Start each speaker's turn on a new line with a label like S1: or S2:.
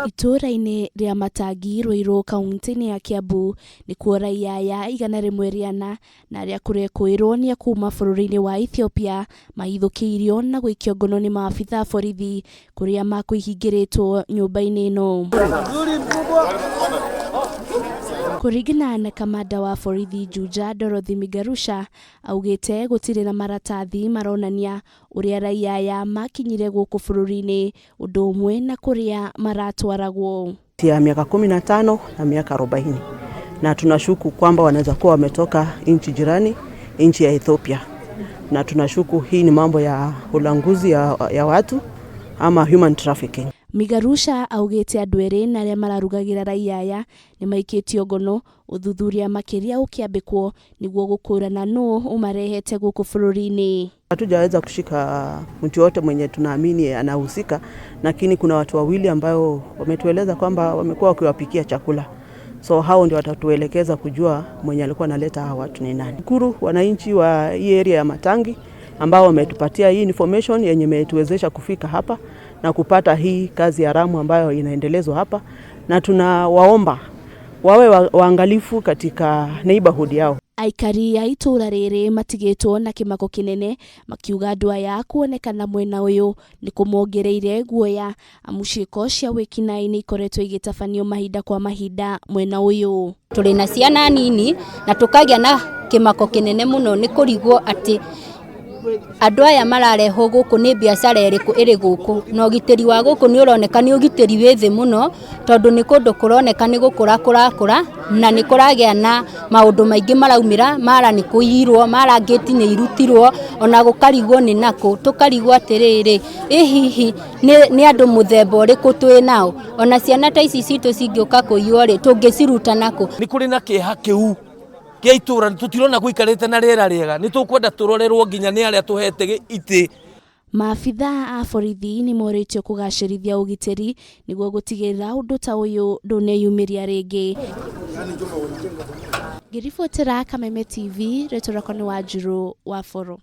S1: Itũũra-inĩ rĩa Matangi, Ruiru, kaunti-inĩ ya Kiambu nĩkuo raiya aya 104 na arĩa kũrekũĩrwo nĩ a kuma bũrũri-inĩ wa Ethiopia mahithũkĩirio na gũikio ngono nĩ maabitha a borithi kũrĩa makwĩhingĩrĩtwo nyũmba-inĩ ĩno. Kũringana na kamanda wa borithi Juja Dorothy Migarusha augĩte gũtirĩ na maratathi maronania ũrĩa raiya aya makinyire gũkũ bũrũri-inĩ ũndũ ũmwe na kũrĩa maratwaragwo.
S2: Ya miaka 15 na miaka 40 na tunashuku kwamba wanaweza kuwa wametoka nchi jirani, nchi ya Ethiopia, na tunashuku hii ni mambo ya ulanguzi ya watu ama human trafficking.
S1: Migarusha augĩte andũ erĩ na arĩa mararugagĩra raiya aya nĩ maikĩtio ngono ũthuthuria makĩria ũkĩambĩkwo nĩguo gũkũrana nũ ũmarehete gũkũ bũrũri-inĩ.
S2: Hatujaweza kushika mtu yote mwenye tunaamini anahusika, lakini kuna watu wawili ambao wametueleza kwamba wamekuwa wakiwapikia chakula, so hao ndio watatuelekeza kujua mwenye alikuwa analeta hawa watu ni nani. Shukuru wananchi wa hii area ya Matangi ambao wametupatia hii information yenye imetuwezesha kufika hapa na kupata hii kazi haramu ambayo inaendelezwa hapa, na tunawaomba wawe waangalifu katika neighborhood yao.
S1: Aikari a itũũra rĩrĩ matigĩtwo na kĩmako kĩnene makiuga andũ aya kuonekana mwena ũyũ nĩ kũmongereire guoya amu ciĩko cia wĩkinaĩ nĩ ikoretwo igĩtabanio mahinda kwa mahinda mwena ũyũ.
S3: Tũrĩ na ciana nini na tũkagĩa na kĩmako kĩnene mũno nĩ kũrigwo atĩ andũ aya mararehwo gũkũ nĩ biacara ĩrĩkũ ĩrĩ gũkũ, na ũgitĩri wa gũkũ nĩ ũroneka nĩ ũgitĩri wĩ thĩ mũno tondũ nĩ kũndũ kũroneka nĩ gũkũra kũrakũra na nĩ kũragĩa na maũndũ maingĩ maraumĩra, mara nĩ kũiyirwo, mara ngĩti nĩ irutirwo, ona gũkarigwo nĩ nakũ, tũkarigwo atĩrĩrĩ, ĩ hihi nĩ andũ mũthemba ũrĩkũ twĩ nao, ona ciana ta ici citũ cingĩũka kũiywo rĩ, tũngĩciruta nakũ?
S4: Nĩ kũrĩ na kĩeha kĩu kĩa itũra, tũtirona gũikarĩte na rĩera rĩega, nĩ tũkwenda tũrorerwo nginya nĩ arĩa tũhete itĩ.
S1: Maabitha a borithi nĩ morĩtio kũgacĩrithia ũgitĩri nĩguo gũtigĩrĩra ũndũ ta ũyũ ndũneyumĩria rĩngĩ. Ngĩribotera Kameme TV, rĩtwa rĩakwa nĩ Wanjirũ wa Boro.